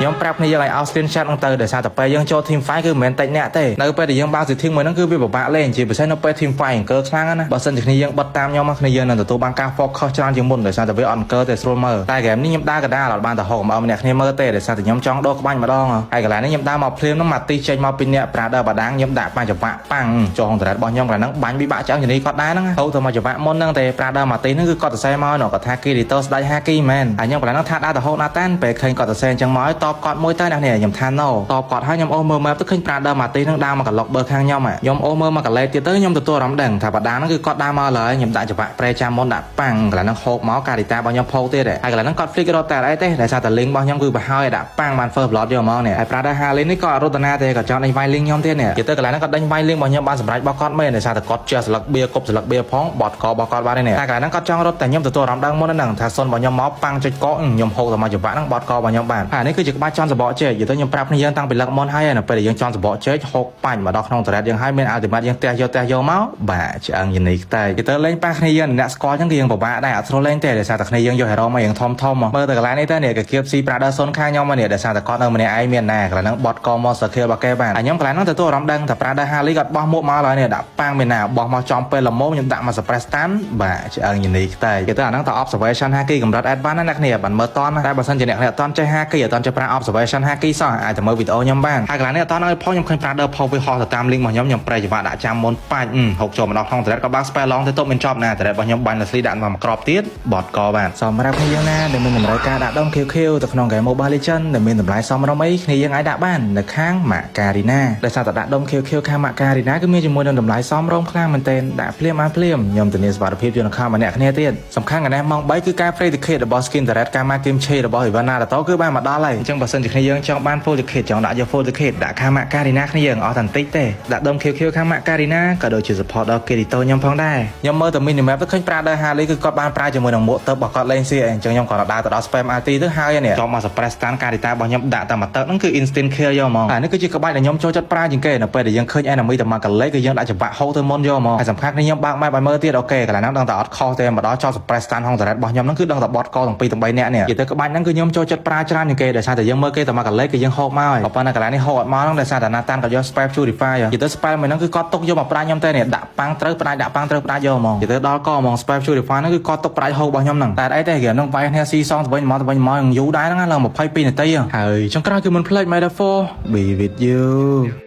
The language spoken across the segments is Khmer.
ខ្ញុំប្រាប់គ្នាយើងឲ្យអោ screenshot ហ្នឹងទៅដោយសារតែពេលយើងចូល team fight គឺមិនមែនតិចអ្នកទេនៅពេលដែលយើងបើក setting មួយហ្នឹងគឺវាពិបាកលេងជាពិសេសនៅពេល team fight អង្គើខ្លាំងណាស់បើសិនជាគ្នាយើងបិទតាមខ្ញុំគ្នាយើងនឹងទទួលបានការ focus ច្រើនជាងមុនដោយសារតែវាអត់អង្គើទេស្រួលមើលតែ game នេះខ្ញុំដើរកដាលអត់បានទៅហកមកម្នាក់គ្នាមើលទេដោយសារតែខ្ញុំចង់ដូរក្បាញ់ម្ដងហើយកន្លែងនេះខ្ញុំដើរមកភ្លាមហ្នឹងមកទីចេញមកពីអ្នក brother បាដាងខ្ញុំដាក់បាញ់ចង្វាក់ប៉ាំងចង turret របស់ខ្ញុំកន្លែងហ្នឹងបាញ់វិបាកឆ្អឹងជំនីគាត់ដែរហ្នឹងហូរទៅមកចង្វាក់មុនហ្នឹងទេ brother មកទីហ្នឹងគឺគាត់សរសេរមកគាត់ថា Kirito ស្ដាច់ Haki មែនហើយខ្ញុំកន្លែងហ្នឹងថាដើរទៅហូតណាតានពេលឃើញគាត់សរសេរអញ្ចឹងមកឲ្យតបគាត់មួយទៅអ្នកនេះខ្ញុំថា no តបគាត់ហើយខ្ញុំអូសមើល map ទៅឃើញ brother មកទីហ្នឹងដើរមកក្លុកបើខាងខ្ញុំខ្ញុំអូសមើលមកកលេទៀតទៅខ្ញុំទទួលអារម្មណ៍ដឹងថាបាដាងហ្នឹងគឺគាត់ដើរមកឡើយខ្ញុំដាក់ចង្វាក់ប្រេចាំមុនដាក់ប៉ាំងកន្លែងហ្នឹងហូបមកការីតារបស់ខ្ញុំផោកទៀតហើយកន្លែងហ្នឹងគាត់ flick រត់តែអីទេដោយសារតែ link របស់ខ្ញុំគឺប្រហើយដាក់ប៉ាំងបាន first blood យកហ្មងនេះហើយ brother Harley នេះក៏អត់រត់តាណាទេក៏ចង់ដេញវាយ link ខ្ញុំទៀតនេះនិយាយទៅកន្លែងហ្នឹងគាត់ដេញវាយ link របស់ខ្ញុំបានសម្រេចរបស់គាត់មែនដោយសារតែគាត់ជះស្លឹកបៀគប់ស្លឹកបៀផងបត់ករបស់គាត់បាននេះតែកន្លែងហ្នឹងគាត់ចង់រត់តែខ្ញុំទទួលអារម្មណ៍ដឹងមុនហ្នឹងថាសុនរបស់ខ្ញុំមកប៉ាំងចុចកខ្ញុំហូបតែមកចង្វាក់ហ្នឹងបត់ករបស់ខ្ញុំបានហើយនេះគឺជាក្បាច់ចន់សបកជែកនិយាយទៅខ្ញុំប្រាប់គ្នាយើងតាំងពីលឹកមុនហើយនៅពេលដែលយើងចន់សបកជែកហូបបាញ់មកដល់ក្នុង turret យើងហើយមាន ultimate យើងទះយកទះយកមកបាទឆ្អឹងយនីខ្តែនិយាយទៅលេងប៉ះគ្នាយើងអ្នកស្គាល់ចឹងគឺយើងពិបាកដែរអត់ស្រួលលេងទេដោយសារតែគ្នាយើងយក hero មកយើងធំធំមកមើលទៅកន្លែងនេះទៅនេះគេគៀបស៊ី brother សុនខាងខ្ញុំមកនេះដោយសារតែគាត់នៅម្នាក់ឯងមានណាកន្លែងហ្នឹងបត់ក monster kill របស់គេបានហើយខ្ញុំកន្លែងហ្នឹងទទួលអារម្មណ៍ដឹងថា brother Harley គាត់បោះមួកមកហើយនេះដាក់ប៉ាំងមានណាបោះមកចំពេលល្មមខ្ញុំដាក់មក suppress stun បាទឆ្អឹងយនីខ្តែគេទៅអាហ្នឹងទៅ observation haki កម្រិត advance ណាអ្នកគ្នាបានមើលតន់តែបើសិនជាអ្នកគ្នាអត់តន់ចេះ haki អត់តន់ចេះប្រើ observation haki សោះអាចទៅមើលវីដេអូខ្ញុំបានហើយកន្លែងនេះអត់តន់ឲ្យផងខ្ញុំឃើញ brother ផុសវាហោះទៅតាម link របស់ខ្ញុំខ្ញុំប្រេចង្វាក់ដាក់ចាំមុនបាច់ហុកចូលមកដល់ក្នុង turret ក៏បើក spell long ទៅទប់មិនចប់ណា turret របស់ខ្ញុំបាញ់ Leslie ដាក់មកក្របទៀតបត់កបានសម្រាប់គ្នាយើងណាដែលមានតម្រូវការដាក់ដុំ QQ ទៅក្នុង game Mobile Legends ដែលមានតម្លៃសមរម្យអីគ្នាយើងអាចដាក់បាននៅខាង Macarena ដោយសារតែដាក់ដុំ QQ ខាង Macarena គឺមានជាមួយនឹងតម្លៃសមរម្យខ្លាំងមែនទែនដាក់ភ្លាមបានភ្លាមខ្ញុំធានាសុវត្ថិភាពយន្តខំម្នាក់គ្នាទៀតសំខាន់កណេះម៉ោង3គឺការ free ticket របស់ skin turret កាម៉ា Kimchi របស់ Ivan Naruto គឺបានមកដល់ហើយអញ្ចឹងបើសិនជាគ្នាយើងចង់បាន full ticket ចង់ដាក់យក full ticket ដាក់ខាង Macarena គ្នាយើងអស់តែបន្តិចទេដាក់ដុំ QQ ខាង Macarena ក៏ដូចជា support ដល់ Kirito ខ្ញុំផងដែរខ្ញុំមើលតែ minimap ទៅឃើញ Brother Harley គឺគាត់បានប្រើជាមួយនឹងមួកទៅរបស់គាត់លេងស៊ីអញ្ចឹងខ្ញុំក៏ដើរទៅដល់ spam RT ទៅហើយនេះចង់មក suppress stun ការីតារបស់ខ្ញុំដាក់តែមួយទឹកហ្នឹងគឺ instant kill យកហ្មងហើយនេះគឺជាក្បាច់ដែលខ្ញុំចូលចិត្តប្រើជាងគេនៅពេលដែលយើងឃើញ enemy តែមកកលេគឺយើងដាក់ច្បាក់ហូតទៅមុនយកហ្មងហើយសំខាន់នេះខ្ញុំបើក map ឲ្យមើលទៀត OK កន្លែងហ្នឹងដឹងតែអត់ខុសទេមកដល់ចោល suppress stun ហង turret របស់ខ្ញុំហ្នឹងគឺដឹងតែបត់កទាំងពីរទាំងបីនាក់នេះនិយាយទៅក្បាច់ហ្នឹងគឺខ្ញុំចូលចិត្តប្រើច្រើនជាងគេដោយសារតែយើងមើលគេតែមកកលេគឺយើងហូបមកហើយប៉ុន្តែកន្លែងនេះហូបអត់មកហ្នឹងដោយសារតែ Nathan ក៏យក spell purify និយាយទៅ spell មួយហ្នឹងគឺគាត់ទុកយកមកផ្ដាច់ខ្ញុំទេនេះដាក់ប៉ាំងត្រូវផ្ដាច់ដាក់ប៉ាំងត្រូវផ្ដាច់យកហ្មងនិយាយទៅដល់កហ្មង spell purify ហ្នឹងគឺគាត់ទុកផ្ដាច់ហូបរបស់ខ្ញុំហ្នឹងតែអីទេគេហ្នឹងវាយគ្នាស៊ីសងទៅវិញមកទៅវិញមកយូរដែរហ្នឹងឡើង22នាទីហើយចុងក្រោយគឺមិនភ្លេច metaphor be with you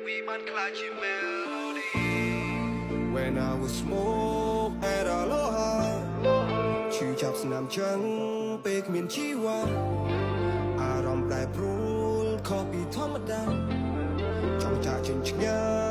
ពីបានខ្លាចជា melody When I was smoke at aloha ឈឺចាប់ស្នាមចឹងពេលគ្មានជីវ៉ាអារម្មណ៍ប្រែប្រួលខុសពីធម្មតាចង់ចាកចេញឆ្ងា